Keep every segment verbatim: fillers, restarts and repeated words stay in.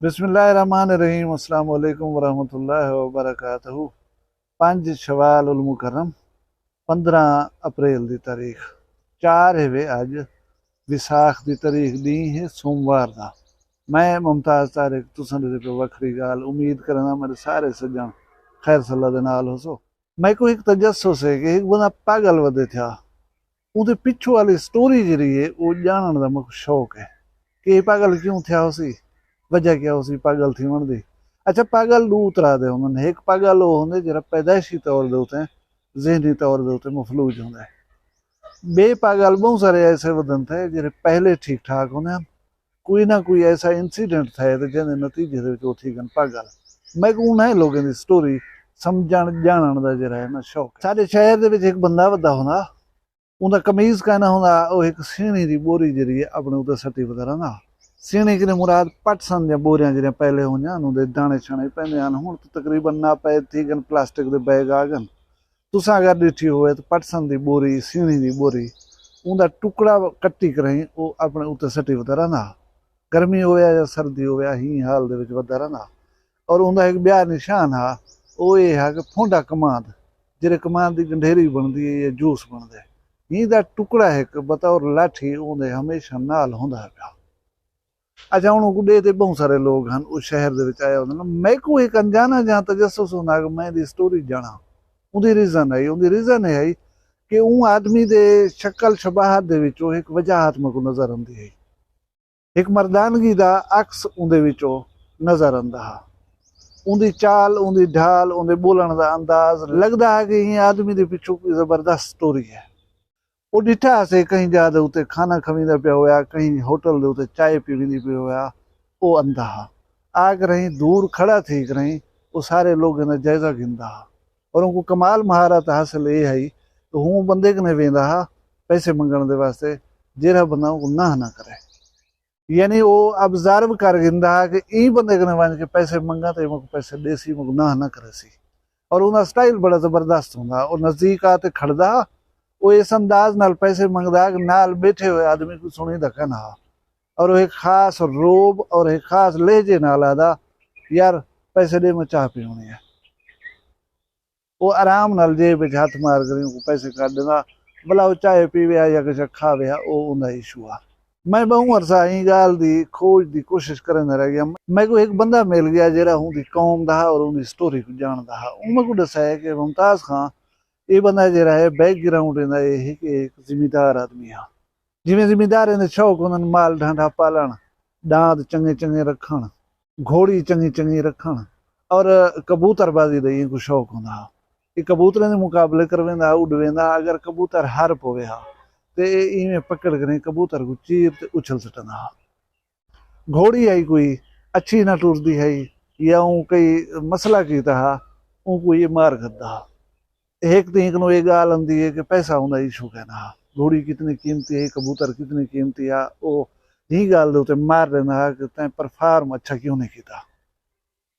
بسم اللہ الرحمن الرحیم۔ السلام علیکم ورحمۃ اللہ وبرکاتہ۔ پنج شوال المکرم، پندرہ اپریل دی تاریخ، چار ہے وے اڄ، وساخ دی تاریخ، ݙینہہ ہے سوموار دا۔ میں ممتاز طارق، تساں ݙیہدے پئے وکھری ڳالھ۔ امید کرینداں میݙے سارے سڄݨ خیر صلاح دے نال ہوسو۔ میکوں ہک تجسس ہے کہ ہک بندہ پاگل ودے تھیا، اوندے پچھوں والی سٹوری جیڑھی ہے، او ڄاݨݨ دا میکوں شوق ہے کہ اے پاگل کیوں تھیا ہوسی، وجہ کیا ہوسی پاگل تھیوݨ دی۔ اچھا، پاگل ݙو طرح دے ہوندن۔ ہک پاگل او ہوندے جیڑھا پیدائشی طور دے اتے، ذہنی طور دے اتے مفلوج ہوندا ہے۔ ٻئے پاگل ٻہوں سارے ایسے ودن تھئے جیڑھے پہلے ٹھیک ٹھاک ہوندے ہن، کوئی نہ کوئی ایسا انسیڈنٹ تھئے تے جیندے نتیجے دے وچ او تھی ڳن پاگل۔ میکوں انہاں لوکیں دی سٹوری سمجھݨ ڄاݨݨ دا جیڑھا ہے نا شوق ہے۔ ساݙے شہر دے وچ ہک بندہ ودا ہوندا، اوندا قمیض کائنا ہوندا، او ہک سیݨی دی ٻوری جیڑھی ہے اپݨے اتے سٹی ودا رہندا۔ سیݨی کنیں مراد پٹ سن دیاں ٻوریاں جیڑھیاں پہلے ہوندیاں ہن، اوندے داݨے شاݨے پیندے ہن، ہݨ تاں تقریباً نہ پئے تھی ڳن، پلاسٹک دے بیگ آ ڳن۔ تساں اگر ݙٹھی ہووے تاں پٹ سن دی ٻوری، سیݨی دی ٻوری، اوندا ٹکڑا کٹی کرائیں او اپݨے اتے سٹی ودا رہندا ہا۔ گرمی ہووے یا سردی ہووے، ایں حال دے وچ ودا رہندا ہا۔ اور اوندا ہک ٻیا نشان ہا، او اے ہا کہ پھونڈا کماند، جیڑھے کماند دی گنڈھیری بݨدی ہے یا جوس بݨدے، ایں دا ٹکڑا ہک بطور لاٹھی اوندے ہمیشہ نال ہوندا پیا۔ اچھا، ہݨ اوکوں ݙے تے ٻہوں سارے لوگ ہن، او شہر دے وچ آئے ہوندے ہن۔ میکوں ہک انجانا جاں تجسس ہوندا کہ میں ایندی سٹوری ڄاݨاں۔ اوندی ریزن ہئی، اوندی ریزن اے ہئی کہ اوں آدمی دے شکل شباہت دے وچوں ہک وجاہت میکوں نظر آندی ہئی۔ ہک مردانگی دا عکس اوندے وچوں نظر آندا ہا۔ اوندی چال، اوندی ڈھال، اوندے ٻولݨ دا انداز، لڳدا ہا کہ ایں آدمی دے پچھوں کوئی زبردست سٹوری ہے۔ او ݙٹھا ہاسے کہیں جاہ دے اتے کھانا کھویندا پیا ہویا، کہیں ہوٹل دے اتے چائے پیویندی پیا ہویا، او اندا ہا۔ آ کرہیں دور کھڑا تھی کرہیں او سارے لوگاں دا جائزہ گھندا ہا۔ اور اونکوں کمال مہارت حاصل اے ہئی کہ ہوں بندے کنے ویندا ہا پیسے منگݨ دے واسطے، جیڑھا بندہ اونکوں نہ نہ کرے۔ یعنی او آبزرو کر گھندا ہا کہ ایں بندے کنے ونڄ کے پیسے منگاں تے میکوں پیسے ݙیسی، میکوں نہ نہ کریسی۔ اور اوندا سٹائل بڑا زبردست ہوندا ہا۔ او نزدیک آ تے کھڑدا ہا، او اس انداز نال پیسے منگدا ہا کہ نال ٻیٹھے ہوئے آدمی کوں سݨیندا کائنا ہا۔ اور او ہک خاص رعب اور ہک خاص لہجے نال آہدا، یار، پیسے ݙے، میں چاہ پیوݨی ہے۔ او آرام نال جیب وچ ہتھ مار کریں کوں پیسے کڈھ ݙیندا، بھلا او چائے پیوے ہا یا کجھ کھاوے ہا، او اوندا ایشو ہا۔ میں ٻہوں عرصہ ایں ڳالھ دی کھوڄ دی کوشش کریندا رہ ڳیاں۔ میکوں ہک بندہ مل ڳیا جیڑھا اوندی قوم دا ہا اور اوندی سٹوری کوں ڄاݨدا ہا۔ اوں میکوں ݙسایا کہ ممتاز خاں، اے بندہ جیڑھا ہے، بیک گراؤنڈ ایندا اے ہے کہ ہک زمیندار آدمی ہا۔ جیویں زمینداریں دے شوق ہوندن، مال ڈھانڈا پالݨ، ݙاند چنڳے چنڳے رکھݨ، گھوڑی چنڳی چنڳی رکھݨ، اور کبوتر بازی دا اینکوں شوق ہوندا ہا۔ اے کبوتریں دے مقابلے کرویندا ہا، اݙویندا ہا، اگر کبوتر ہار پووے ہا تے اے ایویں پکڑ کریں کبوتر کوں چیر تے اچھل سٹیندا ہا۔ گھوڑی ہئی کوئی اچھی نہ ٹردی ہئی یا اوں کئی مسئلہ کیتا ہا، اونکوں اے مار گھدا ہا۔ ہک تاں ہک نوں اے ڳالھ آندی ہے کہ پیسہ اوندا ایشو کائنا ہا، گھوڑی کتنی قیمتی ہے، کبوتر کتنی قیمتی ہا، او ایں ڳالھ دے اتے مار ݙیندا ہا کہ تیں پرفارم اچھا کیوں نہیں کیتا۔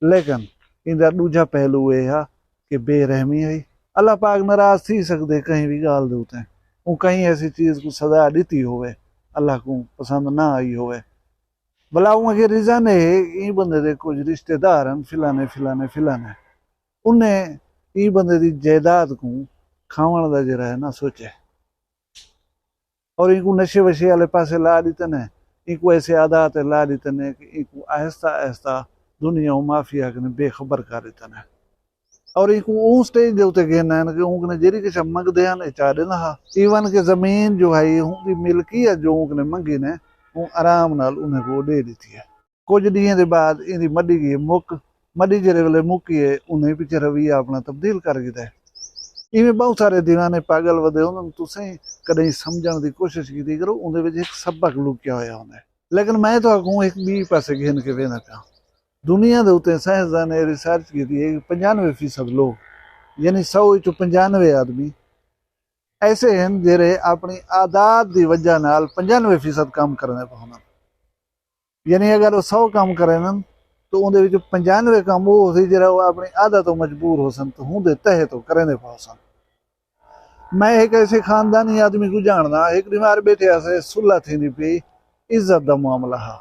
لیکن ایندا ݙوجھا پہلو اے ہا کہ بے رحمی ہئی۔ اللہ پاک ناراض تھی سڳدے کہیں وی ڳالھ دے اتے، اوں کہیں ایسی چیز کوں سزا ݙتی ہووے، اللہ کوں پسند نہ آئی ہووے۔ بھلا اوں اڳے ریزن اے ہے، ایں بندے دے کجھ رشتے دار ہن، فلانے، فلانے، فلانے۔ انہیں ایں بندے دی جائیداد کوں کھاوݨ دا جیڑھا ہے نا سوچے۔ اور اینکوں نشے وشے والے پاسے لا ݙتے نے، اینکوں ایسے عادات تے لا ݙتے نے کہ اینکوں آہستہ آہستہ دنیا و مافیا کنے بے خبر کر ݙتے نے۔ اور اینکوں اوں سٹیج دے اتے گھن آئن کہ اوں کنے جیڑھی کجھ منگدے ہن، اے چا ݙیندا ہا۔ ایون کہ زمین جو ہئی، اوندی ملکیت جو اوں کنے منگی نے، اوں آرام نال انہیں کوں ݙے ݙتی ہے۔ کجھ ݙینہہ دے بعد ایندی مݙی ڳئی مک۔ مݙی جیڑھے ویلے مکی ہے، انہیں پچھے رویہ اپݨا تبدیل کر گھدا ہے۔ ایویں ٻہوں سارے دیوانے پاڳل ودے ہوندن، تسیں کݙاہیں سمجھݨ دی کوشش کیتی کرو، اوندے وچ ہک سبق لکیا ہویا ہوندا ہے۔ لیکن میں تہاکوں ہک ٻئی پاسے گھن کے ویندا پیاں۔ دنیا دے اتے سائنسدانیں ریسرچ کیتی ہے کہ پنجانوے فیصد لوک، یعنی سو وچوں پنجانوے آدمی ایسے ہن جیڑھے اپݨی عادات دی وجہ نال پنجانوے فیصد کم کریندے پئے ہوندن۔ یعنی اگر او سو کم کریندن تاں اوندے وچوں پنجانوے کم او ہوسی جیڑھا او اپݨی عادت توں مجبور ہوسن تاں اوندے تحت او کریندے پئے ہوسن۔ میں ہک ایسے خاندانی آدمی کوں ڄاݨداں، ہک ݙینہوار ٻیٹھے ہاسے، صلح تھیندی پئی، عزت دا معاملہ ہا۔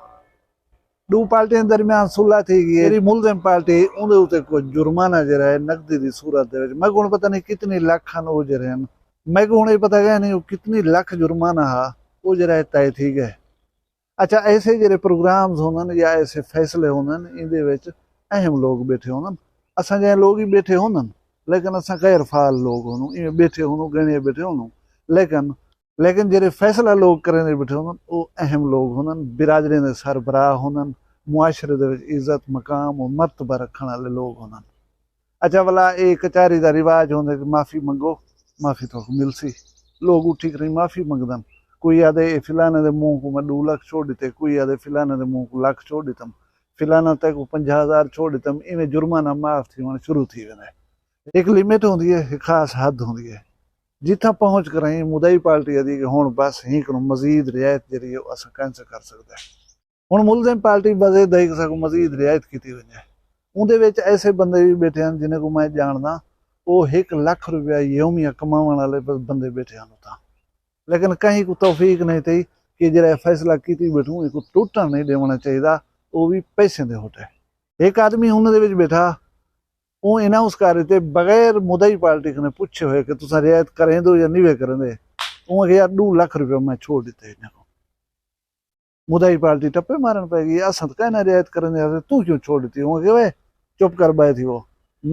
ݙو پارٹیاں درمیان صلح تھی ڳئی ہے۔ جیڑھی ملزم پارٹی، اوندے اتے کوئی جرمانہ جیڑھا ہے نقدی دی صورت دے وچ، میکوں ہݨ پتہ نہیں کتنی لکھ ہن او جیڑھے ہن، میکوں ہݨ اے پتہ کائے نہیں او کتنی لکھ جرمانہ ہا، او جیڑھا ہے طے تھی ڳئے۔ اچھا، ایسے جیڑھے پروگرامز ہوندن یا ایسے فیصلے ہوندن، ایندے وچ اہم لوگ ٻیٹھے ہوندن۔ اساں جیہے لوگ ہی ٻیٹھے ہوندن، لیکن اساں غیر فعال لوگ ہوندوں، ایویں ٻیٹھے ہوندوں، ڳݨے ٻیٹھے ہوندوں۔ لیکن لیکن جیڑھے فیصلہ لوگ کریندے ٻیٹھے ہوندن، او اہم لوگ ہوندن، برادریاں دے سربراہ ہوندن، معاشرے دے وچ عزت، مقام و مرتبہ رکھݨ آلے لوگ ہوندن۔ اچھا ولا، اے کچاری دا رواج ہوندے کہ معافی منگو، معافی تہاکوں ملسی۔ لوگ اٹھی کری معافی منگدن۔ کوئی آہدے اے فلانے دے منہ کوں میں ݙو لکھ چھوڑ ݙتے، کوئی آہدے فلانے دے منہ کوں لکھ چھوڑ ݙتم، فلانا تیکوں پنجاہ ہزار چھوڑ ݙتم، ایویں جرمانہ معاف تھیوݨ شروع تھی ویندے۔ ہک لمٹ ہوندی ہے، ہک خاص حد ہوندی ہے۔ جتھاں پہنچ کرائیں مدعی پارٹی آہدی کہ ہݨ بس، ہیں کنوں مزید رعایت جیڑھی ہے او اساں کائنی کر سڳدے۔ ہݨ ملزم پارٹی بس اے دئی کہ ساکوں مزید رعایت کیتی ونڄے۔ اوندے وچ ایسے بندے وی ٻیٹھے ہن جنہیں کوں میں ڄاݨداں، او ہک لکھ روپیہ یومیہ کماوݨ آلے بس بندے ٻیٹھے ہن اتھاں۔ لیکن کہیں کوں توفیق نہیں تھئی کہ جیڑھا اے فیصلہ کیتی ٻیٹھوں، ایکوں ٹوٹݨ نہیں ݙیوݨا چاہیدا، او وی پیسے دے ہوٹے۔ ہک آدمی انہاں دے وچ ٻیٹھا، اوں اناؤنس کر ݙتے بغیر مدعی پارٹی کنے پچھے ہوئے کہ تساں رعایت کریندو یا نیوے کریندے۔ اوں آکھیا، یار، ݙو لکھ روپیہ میں چھوڑ ݙتے انہاں کوں۔ مدعی پارٹی ٹپے مارݨ پئے ڳئی، اساں تاں کائنی رعایت کریندے ہاسے، توں کیوں چھوڑ ݙتی؟ اوں آکھیا، وے، چپ کر ٻہہ تھیوو۔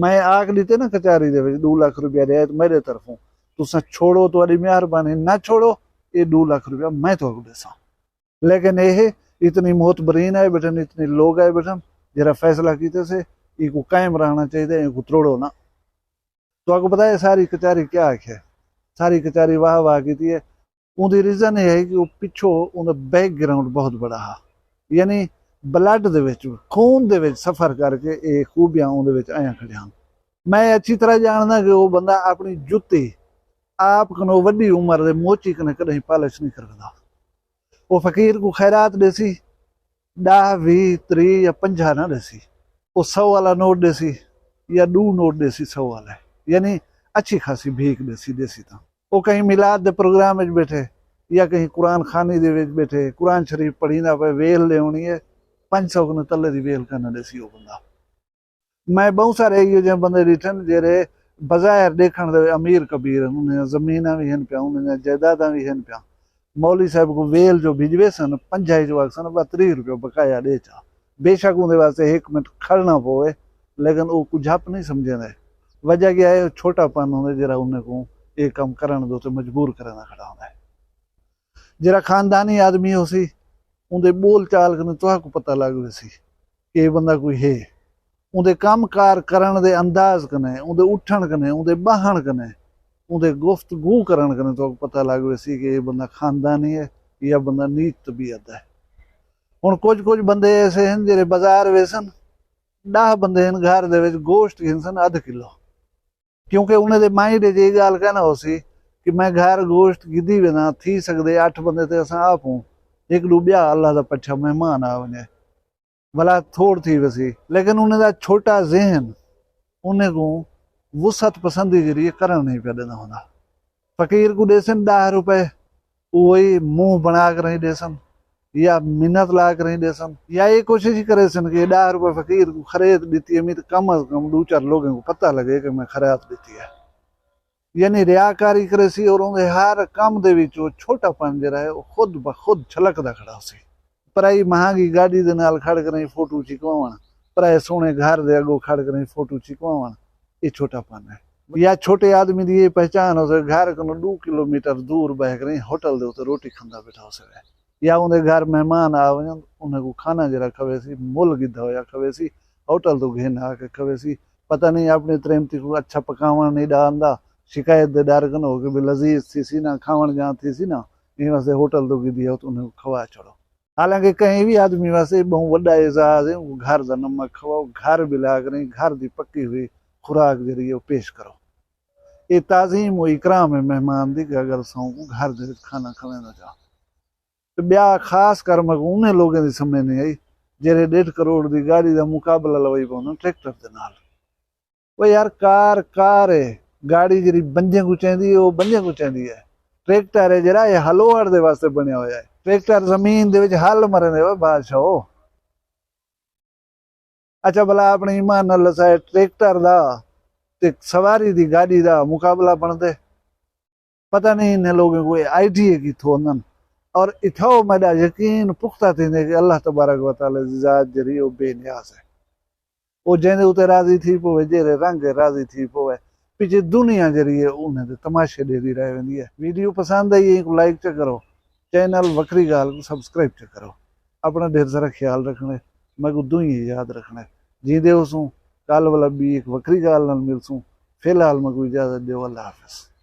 میں آکھ ݙتے نا کچاری دے وچ، ݙو لکھ روپیہ رعایت میݙے طرفوں، تساں چھوڑو، تہاݙی مہربانی، نہ چھوڑو، اے ݙو لکھ روپیہ میں تہاکوں ݙیساں۔ لیکن اے اتنی معتبرین آئے ٻیٹھن، اتنے لوگ آئے ٻیٹھن، جیڑھا فیصلہ کیتے سے، ایکوں قائم رہݨا چاہیدا، ایکوں تروڑو نہ۔ تہاکوں پتہ ہے ساری کچاری کیا آکھیا؟ ساری کچاری واہ واہ کیتی ہے۔ اوندی ریزن اے ہے کہ او پچھوں اوندا بیک گراؤنڈ بہت بڑا ہا، یعنی بلڈ دے وچ، خون دے وچ سفر کر کے اے خوبیاں اوندے وچ آیاں کھڑیاں ہن۔ میں اچھی طرح ڄاݨداں کہ او بندہ اپݨی جتی آپ کنوں وݙی عمر دے موچی کنے کݙاہیں پالش نہیں کریندا۔ او فقیر کوں خیرات ݙیسی، ݙاہ، ویہہ، تریہہ یا پنجاہ نہ ݙیسی۔ او سو والا نوٹ ݙیسی یا ݙو نوٹ ݙیسی سو والے، یعنی اچھی خاصی بھیک ݙیسی، ݙیسی تاں۔ او کہیں میلاد دے پروگرام وچ ٻیٹھے یا کہیں قرآن خوانی دے وچ ٻیٹھے، قرآن شریف پڑھیندا پئے، ویل ݙیوݨی ہے، پنج سو کنوں تلے دی ویل کائنی ݙیسی او بندہ۔ میں ٻہوں سارے ایہو جہے بندے ݙٹھن جیڑھے بظاہر ݙیکھݨ دے امیر کبیر ہن، انہاں دیاں زمیناں وی ہن پیاں، انہاں دیاں جائیداداں وی ہن پیاں۔ مولوی صاحب کوں ویل جو بھجویسن، پنجاہ جو آکھسن، ابا تریہہ روپیہ بقایا ݙے چا۔ بے شک اوندے واسطے ہک منٹ کھڑݨا پووے، لیکن او کجھ ہپ نہیں سمجھیندے۔ وجہ کیا ہے؟ او چھوٹا پن ہوندے جیڑھا انہیں کوں اے کم کرݨ دے اتے مجبور کریندا کھڑا ہوندا ہے۔ جیڑھا خاندانی آدمی ہوسی، اوندے ٻول چال کنوں تہاکوں پتہ لڳ ویسی کہ اے بندہ کوئی ہے۔ اوندے کم کار کرݨ دے انداز کنیں، اوندے اٹھݨ کنیں، اوندے ٻہݨ کنیں، اوندے گفتگو کرݨ کنیں تہاکوں پتہ لڳ ویسی کہ اے بندہ خاندانی ہے یا بندہ نیک طبیعت دا ہے۔ ہݨ کجھ کجھ بندے ایسے ہن جیڑھے بازار ویسن، ݙاہ بندے ہن گھر دے وچ، گوشت گھنسن ادھ کلو، کیونکہ انہیں دے مائنڈ وچ اے ڳالھ کائنی ہوسی کہ میں گھر گوشت گھدی وینداں، تھی سڳدے اٹھ بندے تے اساں آپ ہوں، ہک ݙو ٻیا اللہ دا پٹھیا مہمان آ ونڄے، ولا تھوڑ تھی ویسی۔ لیکن انہیں دا چھوٹا ذہن انہیں کوں وسعت پسندی جیڑھی ہے کرݨ نہیں پیا ݙیندا ہوندا۔ فقیر کوں ݙیسن ݙاہ روپے، اوہی منہ بݨا کریں ݙیسن یا منت لا کریں ݙیسن، یا اے کوشش ہی کریسن کہ ݙاہ روپے فقیر کوں خرید ݙتی ہے، میں تاں کم از کم ݙو چار لوگیں کوں پتہ لڳے کہ میں خیرات ݙتی ہے۔ یعنی ریاکاری کریسی اور اوندے ہر کم دے وچ او چھوٹا پن جیڑھا ہے، او خود بخود چھلکدا کھڑا ہوسی۔ پرائی مہانگی گاݙی دے نال کھڑ کریں فوٹو چکواوݨ، پرائے سوہݨے گھر دے اڳوں کھڑ کریں فوٹو چکواوݨ، اے چھوٹا پن ہے۔ یا چھوٹے آدمی دی اے پہچان ہوسے، گھر کنوں ݙو کلومیٹر دور ٻہہ کریں ہوٹل دے اتے روٹی کھاندا ٻیٹھا ہوسے، یا اوندے گھر مہمان آ ونڄن، انہیں کوں کھانا جیڑھا کھویسی، مل گھدا ہویا کھویسی، ہوٹل توں گھن آ کے کھویسی، پتہ نہیں اپݨی تریمتی کوں اچھا پکاوݨ نہیں ݙا آندا، شکایت دے ݙر کنوں کہ بے لذیذ تھیسی نا، کھاوݨ جاں تھیسی نا، ایں واسطے ہوٹل توں گھدی ہے، انہیں کوں کھوا چھوڑو۔ حالانکہ کہیں وی آدمی واسطے ٻہوں وݙا اعزاز ہے، اوں گھر دا نمک کھواؤ، گھر بلا کریں، گھر دی پکی ہوئی خوراک جیڑھی ہے، او پیش کرو۔ اے تعظیم و اکرام ہے مہمان دی کہ اگر اساں اوں گھر دے وچ کھانا کھویندا چا۔ تے ٻیا خاص کر میکوں انہیں لوگیں دی سمجھ نہیں آئی، جیڑھے ݙیڈھ کروڑ دی گاݙی دا مقابلہ لوائی پوندن ٹریکٹر دے نال۔ او یار، کار کار ہے، گاڑی جیڑھی بندیاں کوں چیندی ہے، او بندیاں کوں چیندی ہے۔ ٹریکٹر ہے جیڑھا، اے ہلوہڑ دے واسطے بݨیا ہویا ہے۔ ٹریکٹر زمین دے وچ ہل مریندے، او بادشاہو۔ اچھا بھلا اپݨے ایمان نال اسائے ٹریکٹر دا تے سواری دی گاݙی دا مقابلہ بݨدے؟ پتہ نہیں انہیں لوگوں کو آئیڈیا کتھوں آندن۔ اور اتھاؤ میݙا یقین پختہ تھیندے کہ اللہ تبارک و تعالی دی ذات جیڑھی او بے نیاز ہے۔ او جیندے اتے راضی تھی پوے، جیڑھے رنگ راضی تھی پوے، پچھے دنیا جیڑھی ہے انہیں دے تماشے ݙیہدی رہ ویندی ہے۔ ویڈیو پسند آئی ہے کو لائک چا کرو، چینل وکھری ڳالھ کو سبسکرائب چا کرو۔ اپݨا ڈھیر سارا خیال رکھݨے، میکوں دعائیں یاد رکھݨے۔ جیندے ہوسوں، کل ولا ٻی ہک وکھری ڳالھ نال ملسوں۔ فی الحال میکوں اجازت ݙیو، اللہ حافظ۔